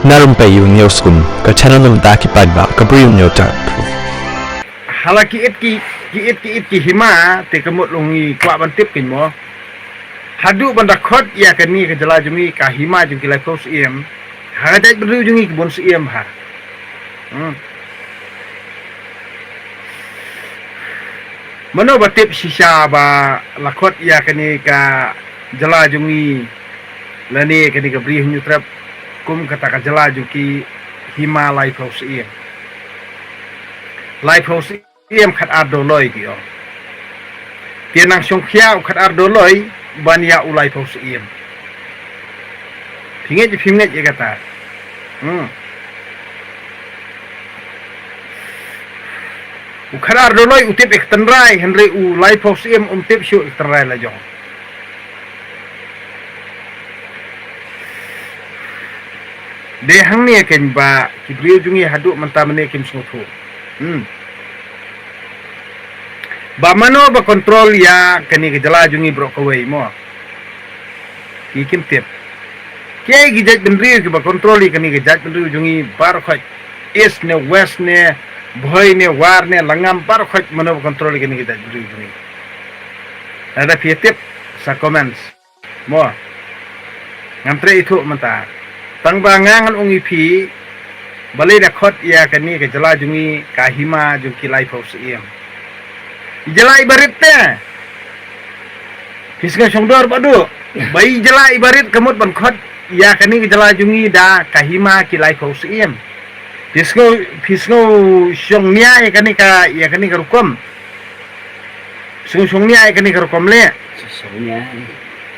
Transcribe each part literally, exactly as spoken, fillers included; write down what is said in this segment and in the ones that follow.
Na Rympei U News Kum, ka channel na bynta ki paidbah ka Bri U News Tap. Hala ki it ki, ki it ki it ki hima, te ka mut long ngi kwah ban tip kein mo. Haduh ban da khot ïa kane ka jylla jong ngi ka hima jong ki laiphew syiem. Ha ka jaitbynriew jong ngi ki bun syiem ha. Hmm. Mano ba tip shisha ba la khot ïa kane ka jylla jong ngi lane kane ka Bri U News Tap kum kata ka jylla jong ki hima laiphew syiem. Laiphew syiem khatar doloi ki ong. Te nang shongkhia u khatar doloi ban ïa u laiphew syiem. Phi ngeit, phi ngeit ïa kata. Hmm. U khatar doloi u tip ïa ka tynrai, hynrei u laiphew syiem um tip shuh ïa ka tynrai la jong. Dei hangne kein ba ki briew jong ngi haduh mynta mynne kim sngewthuh. Hmm. Ba mano ba control ïa kane ka jylla jong ngi baroh kawei mo. Ki kim tip. Kiei ki jaitbynriew kiba control ïa kane ka jaitbynriew jong ngi baroh khoit. East ne, West ne, Bhoi ne, War ne, Lyngngam, baroh khoit, mano ba control ïa kane ka jaitbynriew jong ngi. Lada phi tip sa comments. Mo. Ngam treh ithuh mynta. Tang ba nga ngan ong ïa phi, balei da khot ïa kane ka jylla jong ngi ka hima jong ki laiphew syiem. I jylla iba rit te. Phi sngew shongdor ba duh. Ba i jylla iba rit ka mut ban khot ïa kane ka jylla jong ngi da ka hima ki laiphew syiem. Phi sngew, phi sngew shong nia ïa kane ka, ïa kane ka rukom. Sngew shong nia ïa kane ka rukom leh. Shong nia.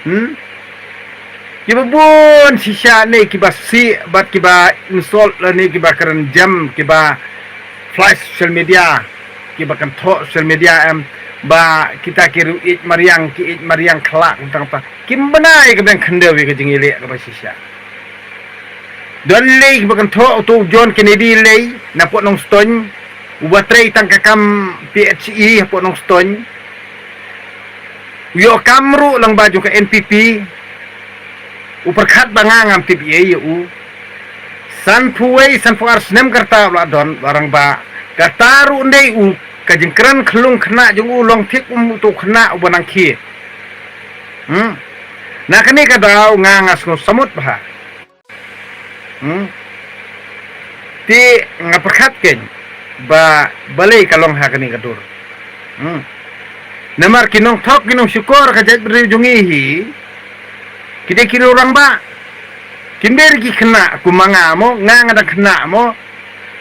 Hmm? Kiba bun shisha ne kiba sih bad kiba insult lane kiba kren jem, kiba flash social media, kiba kynthoh social media em, ba kita ki riew ïeit mariang, ki ïeit mariang khlak tang ta. Kim bna ïa ka beng khyndew ïa ka jingïaleh kaba shisha. Don lei ba kynthoh uto u John Kennedy lei na Port Nongstoiñ, uba trei tang ka kam P H E ha Port Nongstoiñ. U ïoh kam ruh lang ba jong ka N P P. U pyrkhat ba nga ngam tip ei ïa u. Sanphew wei, sanphew ar snem ka rta u la don, ba rangbah. Kata ruh ndei u, ka jingkren khyllung khynnah jong u long thik um uto u khynnah uba nang khie. Hmm. Na kane ka daw nga nga sngew samut bha. Hmm. Te nga pyrkhat kein ba balei ka long ha kane ka dur. Hmm. Namar ki nongthok ki nongshukor ka jaitbynriew jong ngi hi. Ki dei ki rangbah. Kim dei ki khynnah kum ma nga mo, nga nga dang khynnah mo.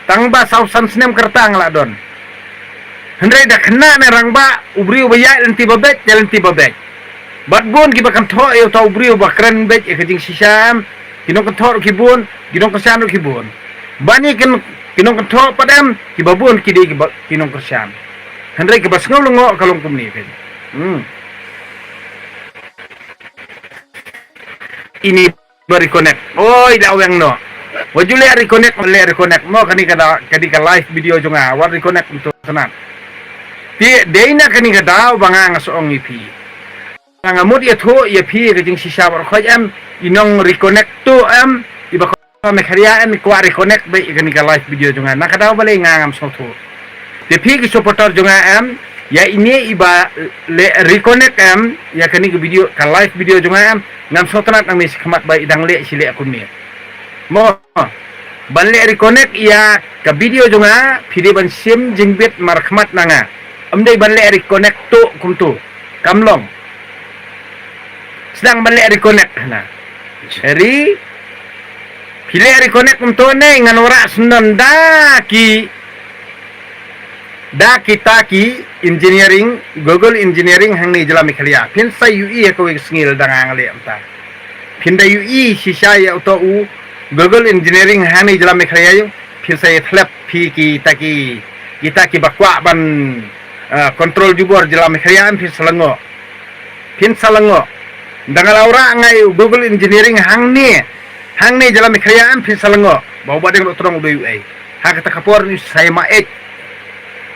Tang ba saw san snem ka rta nga la don. Hynrei da khynnah ne rangbah, u briew ba ïaid lynti ba beit, ïaid lynti ba beit. Bad bun kiba kynthoh ïa uta u briew ba kren beit ïa ka jingshisha em, ki nongkynthoh ruh ki bun, ki nongkyrshan ruh ki bun. Ban ïa kin, ki nongkynthoh pat em, kiba bun ki dei kiba, ki nongkyrshan. Hynrei kaba sngew lyngngoh ka long kumne phin. Hmm. Ini ba reconnect. Oi, da weng noh. Wat ju leh reconnect, leh reconnect. Mo kane ka da, kane ka live video jong nga. Wat reconnect kumto sanat. Te dei na kane ka daw ba nga nga sa ong ïa phi. Nga mut ïathuh ïa phi ka jingshisha baroh khoit em. I nong reconnect to em. Iba kwah Meghalaya em, i kwah reconnect beit ïa kane ka live video jong nga. Na ka daw balei nga ngam sngewthuh. Te phi ki supporter jong nga em, ïa ine iba leh reconnect em ïa kane ka video, ka live video jong nga em, ngam sngewtynnat nangne shakhmat ba i dang leh shi leh kumne. Mo, ban leh reconnect ïa ka video jong nga, phi dei ban shim jingbit markhmat na nga. Ym dei ban leh reconnect to kumto. Kam long. Sdang ban leh reconnect hana. Ri, phi leh reconnect kumto ne, ngan wanrah syndon da ki, da kita ki engineering, Google Engineering hangne jylla Meghalaya. Phin sa ïohi ha kawei ka sngi lada nga leh mynta. Phin da ïohi shisha ïa uto u Google Engineering hangne jylla Meghalaya ïa u. Phin sa ïathlep phi kita ki, kita kiba kwah ban, eh, control jubor jylla Meghalaya em, phin sa lyngngoh. Phin sa lyngngoh. Dang la wanrah nga ïa u Google Engineering hangne. Hangne jylla Meghalaya em, phin sa lyngngoh. Ba u Bahdeng Dohtdong u dei uei. Ha kata ka por u sa ïa maieit.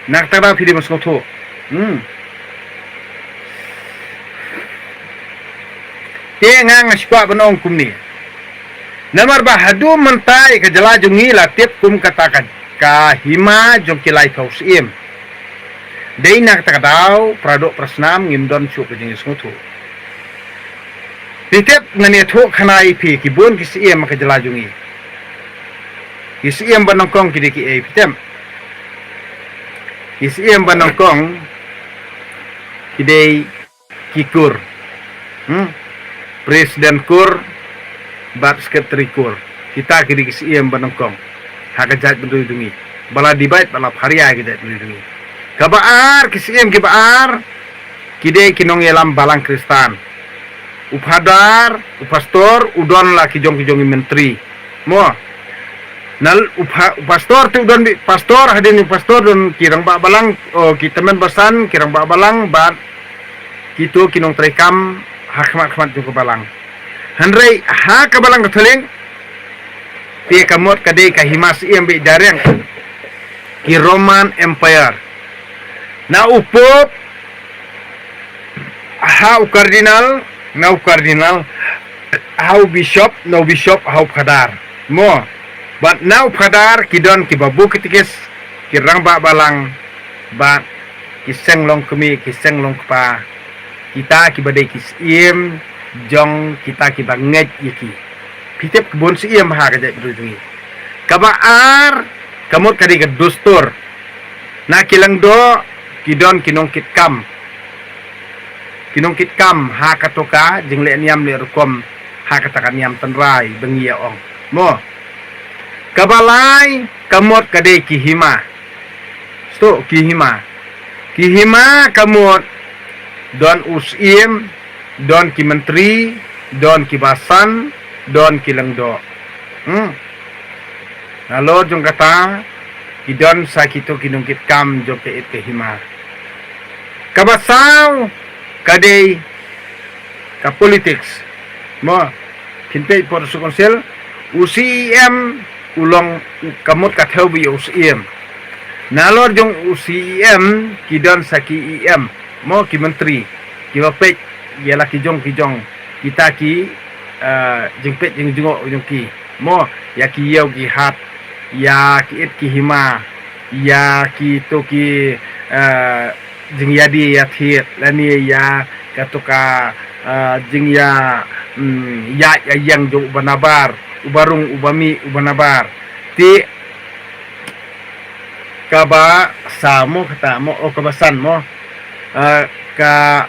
Na kata ka daw phi dei ban sngewthuh. Hmm. Te nga nga shu kwah ban ong kumne. Namar ba haduh mynta ïa ka jylla jong ngi la tip kum kata ka, ka hima jong ki laiphew syiem. Dei na kata ka daw, para doh para snam, ngim don shuh ka jingïasngewthuh. Phi tip, ngan ïathuh khana ïa phi, ki bun ki syiem ha ka jylla jong ngi. Ki syiem ba nyngkong ki dei kiei, phi tip? Ki syiem ba nyngkong ki dei ki kur. Hmm? President kur bad secretary kur. Kita ki dei ki syiem ba nyngkong ha ka jaitbynriew jong ngi, ba la dibeit, ba la pharia ïa ka jaitbynriew jong ngi. Kaba ar, ki syiem kiba ar ki dei ki nongïalam balang Khristan. U phadar, u pastor, u don la ki jong ki jong ki myntri. Mo. Na u pha-, u pastor te u don beit pastor, hadien u pastor don ki rangbah balang, o, ki tymmen basan, ki rangbah balang, bad kito ki nongtrei kam ha khmat khmat jong ka balang. Hynrei ha ka Balang Katholik, te ka mut ka dei ka hima syiem beit, da reng ki Roman Empire. Na u Pope, ha u Cardinal, na u Cardinal, ha u Bishop, na u Bishop, ha u Phadar. Mo, bad na u Phadar ki don ki babu katekis, ki rangbah balang, bad ki seng long kmie, ki seng long kpa, kita kiba dei ki syiem jong kita kiba ngeit ïa ki. Phi tip, ki bun syiem ha ka jaitbynriew jong ngi. Kaba ar, ka mut ka dei ka dustur. Na ki Lyngdoh ki don ki nongkitkam. Ki nongkitkam ha kato ka jingleh niam leh rukom, ha kata ka niam tynrai ba ngi ïa ong. Mo. Kaba lai, ka mut ka dei ki hima. Sdang ki hima. Ki hima ka mut don u syiem, don ki myntri, don ki basan, don ki Lyngdoh. Hmm. Nalor jong kata, ki don sa kito ki nongkitkam jong ka it ka hima. Kaba saw, ka dei ka politics. Mo, kynthei por su council, u C E M u long, ka mut ka thew beit ïa u syiem. Nalor jong u C E M ki don sa ki E M, mo, ki myntri, kiba peit ïa la ki jong ki jong, kita ki, eh, jingpeit jingjngoh jong ki. Mo, ïa ki ïew ki hat, ïa ki it ki hima, ïa kito ki, eh, jingïadie ïathied, lane ïa kato ka, eh, jingïa, mm, ïa, ïa ïeng jong uba nabar, uba rung, uba mih, uba nabar. Te kaba sa mo kata mo, o kaba san mo. Eh, ka,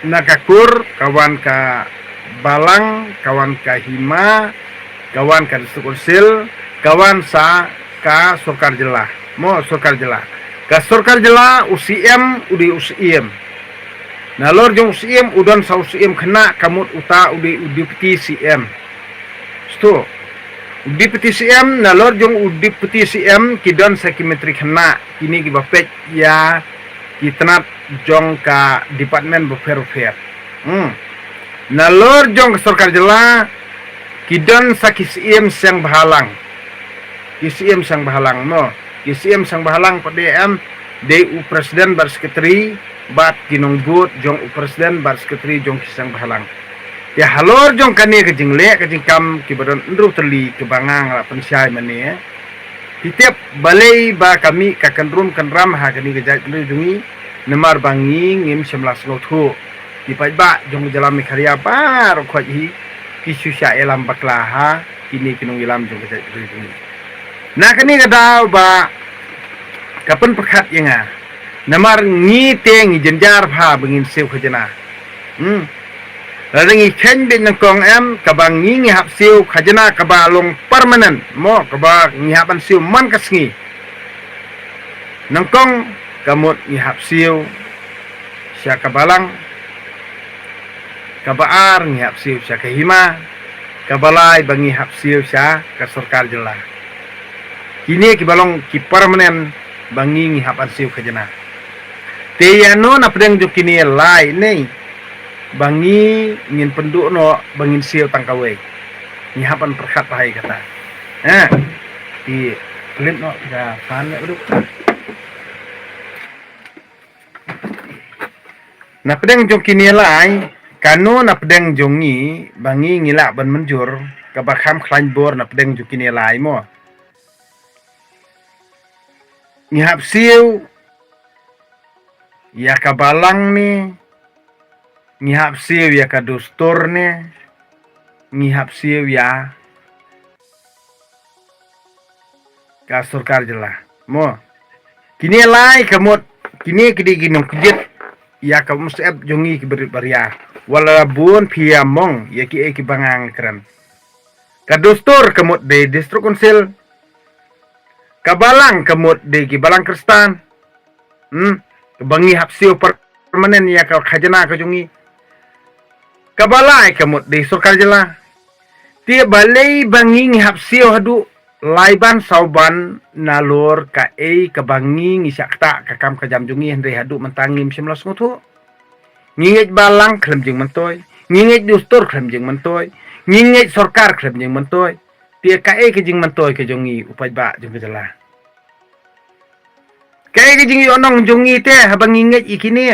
na ka kur, ka wan ka balang, ka wan ka hima, ka wan ka district council, ka wan sa ka sorkar jylla. Mo, sorkar jylla. Ka sorkar jylla, u C M u dei u syiem. Nalor jong u syiem u don sa u syiem khynnah, ka mut uta u dei u deputy C M. Sdang. U deputy C M, nalor jong u deputy C M ki don sa ki myntri khynnah, kine kiba peit ïa ki tnat jong ka department bapher bapher. Hmm. Nalor jong ka sorkar jylla ki don sa ki syiem seng bhalang. Ki syiem seng bhalang, mo. Ki syiem seng bhalang pat dei em, dei u president bad secretary, bad ki nongbud jong u president bad secretary jong ki seng bhalang. Te halor jong kane ka jingleh ka jingkam kiba don hynriew tylli kiba nga la pynshai mynne, phi tip balei ba ka mih ka kynrum kynram ha kane ka jaitbynriew jong ngi, namar ba ngi ngim shym la sngewthuh. Ki paidbah jong ka jylla Meghalaya baroh khoit hi ki shu shah ïalam bakla ha kine ki nongïalam jong ka jaitbynriew jong ngi. Na kane ka daw ba ka pynpyrkhat ïa nga, namar ngi te ngi jynjar bha ba ngin siew khajna. Hmm. Lada ngi kheiñ beit nyngkong em, kaba ngi ngi hap siew khajna kaba long permanent, mo, kaba ngi hap ban siew man ka sngi. Nyngkong ka mut ngi hap siew sha ka balang, kaba ar ngi hap siew sha ka hima, kaba lai ba ngi hap siew sha ka sorkar jylla. Kine kiba long ki permanent ba ngi ngi hap ban siew khajna. Te ïa no na pdeng jong kine lai ne ba ngi ngin pynduh noh ba ngin siew tang kawei. Ngi hap ban pyrkhat bha ïa kata. Ha. Ki pynlip noh ka fan ne badu. Na pdeng jong kine lai, kano na pdeng jong ngi ba ngi ngi lah ban mynjur kaba kham khlaiñ bor na pdeng jong kine lai mo. Ngi hap siew ïa ka balang ne, ngi hap siew ïa ka dustur ne, ngi hap siew ïa ka sorkar jylla mo. Kine lai ka mut, kine ki dei ki nongkjit ïa ka umsyep jong ngi ki barit baria. Wat la bun phi ïa mong ïa kiei kiba nga kren. Ka dustur ka mut dei District Council. Ka balang ka mut dei ki balang Khristan. Hmm, ba ngi hap siew permanent ïa ka khajna ka jong ngi. Ka balai ka mut dei sorkar jylla. Te balei ba ngi ngi hap siew haduh lai ban saw ban nalor kaei kaba ngi ngi shah ktah ka kam ka jam jong ngi, hynrei haduh mynta ngim shym la sngewthuh. Ngi ngeit balang khlem jingmyntoi, ngi ngeit dustur khlem jingmyntoi, ngi ngeit sorkar khlem jingmyntoi. Te kaei ka jingmyntoi ka jong ngi u paidbah jong ka jylla? Kaei ka jingïohnong jong ngi te haba ngi ngeit ïa kine?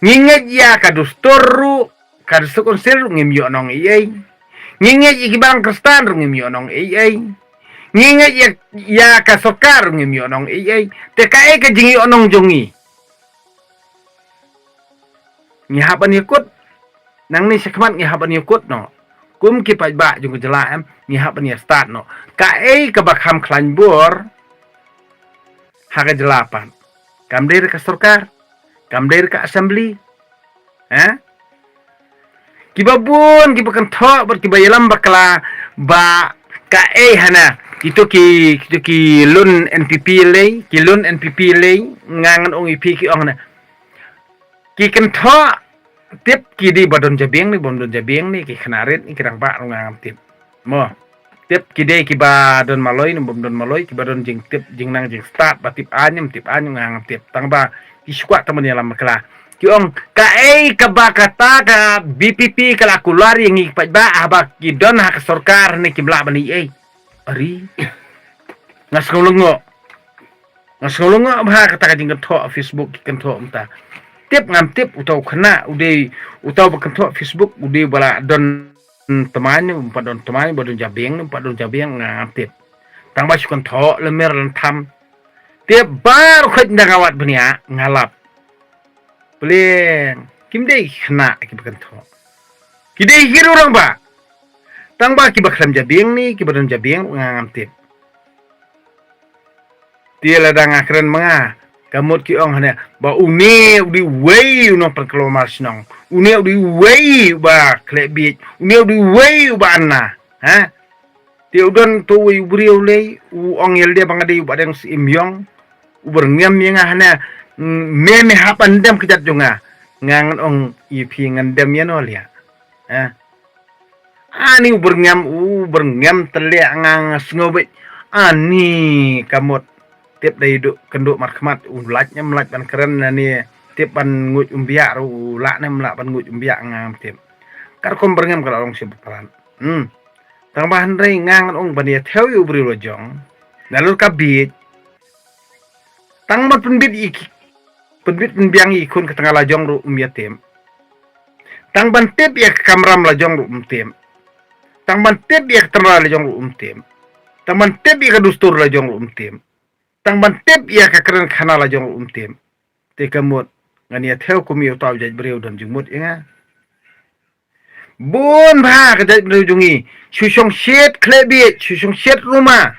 Ngi ngeit ïa ka dustur ruh, ka District Council ruh ngim ïohnong ei ei. Ngi ngeit ïa ki balang Khristan ruh ngim ïohnong ei ei. Ngi ngeit ïa, ïa ka sorkar ruh ngim ïohnong ei ei. Te kaei ka jingïohnong jong ngi? Ngi hap ban ïakut. Nangne shakhmat ngi hap ban ïakut noh. Kum ki paidbah jong ka jylla em, ngi hap ban ïa stad noh. Kaei kaba kham khlaiñ bor ha ka jylla pat? Kam dei ruh ka sorkar, kam dei ruh ka assembly. Eh? Kiba bun kiba kynthoh bad kiba ïalam bakla ba kaei hana. Kito ki, kito ki lun N P P lei, ki lun N P P lei, nga ngan ong ïa phi ki ong hana. Ki kynthoh, tip ki dei ba don jabieng ne bym don jabieng ne, ki khynnah rit ne ki rangbah ruh nga ngam tip. Mo. Tip ki dei kiba don maloi ne bym don maloi, kiba don jingtip jingnang jingstad, ba tip aiñ ne bym tip aiñ nga ngam tip. Tang ba ki shu kwah tang ban ïalam bakla. Ki ong kaei kaba kata ka V P P ka la kular ïa ngi ki paidbah haba ki don ha ka sorkar ne kim lah ban ïa ei. Ari. Nga sngew lyngngoh. Nga sngew lyngngoh bha kata ka jingkynthoh Facebook, ki kynthoh mynta. Tip ngam tip, uta u khynnah u dei, uta uba kynthoh Facebook u dei ba la don tmaiñ ne um pat don tmaiñ, ba don jabieng ne um pat don jabieng, nga ngam tip. Tang ba shu kynthoh lem mer lem tham. Tip baroh khoit ynda nga wad bniah nga lap. Pliang, kim dei khynnah kiba kynthoh. Ki dei ki rangbah. Tang ba kiba khlem jabieng ne kiba don jabieng nga ngam tip. Te lada nga kren ma nga, ka mut ki ong hana ba une u dei uwei u nongpynkulmar shnong, une u dei uwei uba khleh bieit, une u dei uwei uba anna. Ha? Te u don to uwei u briew lei u ong ïa lade ba nga dei uba dang Syiem Ïong, u byrngem ïa nga hana, mm, me me hap ban dem kjat jong nga. Nga ngan ong ïa phi ngan dem ïano lei. Ha? Ani u byrngem, u byrngem te leh nga nga sngew beit. Ani ka mut tip dei duh kynduh markhmat u lait ne em lait ban kren, ani tip ban nguid umbiah ruh u lah ne em lah ban nguid umbiah nga ngam tip. Ka rukom byrngem ka la long shi bapran. Hmm. Tang ba hynrei nga ngan ong ban ïa thew ïa u briew la jong. Nalor ka bieit. Tang ban pynbit ïa ki, pynbit pynbiang ïa ki khun ka tnga la jong ruh um ïa tip. Tang ban tip ïa ka kamram la jong ruh um tip. Tang ban tip ïa ka tynrai la jong ruh um tip. Tang ban tip ïa ka dustur la jong ruh um tip. Tang ban tip ïa ka kren khana la jong ruh um tip. Te ka mut ngan ïa thew kum ïa uta u jait briew don jingmut ïa nga. Bun bha ka jait briew jong ngi. Shu shong shet khleh bieit, shu shong shet ruma.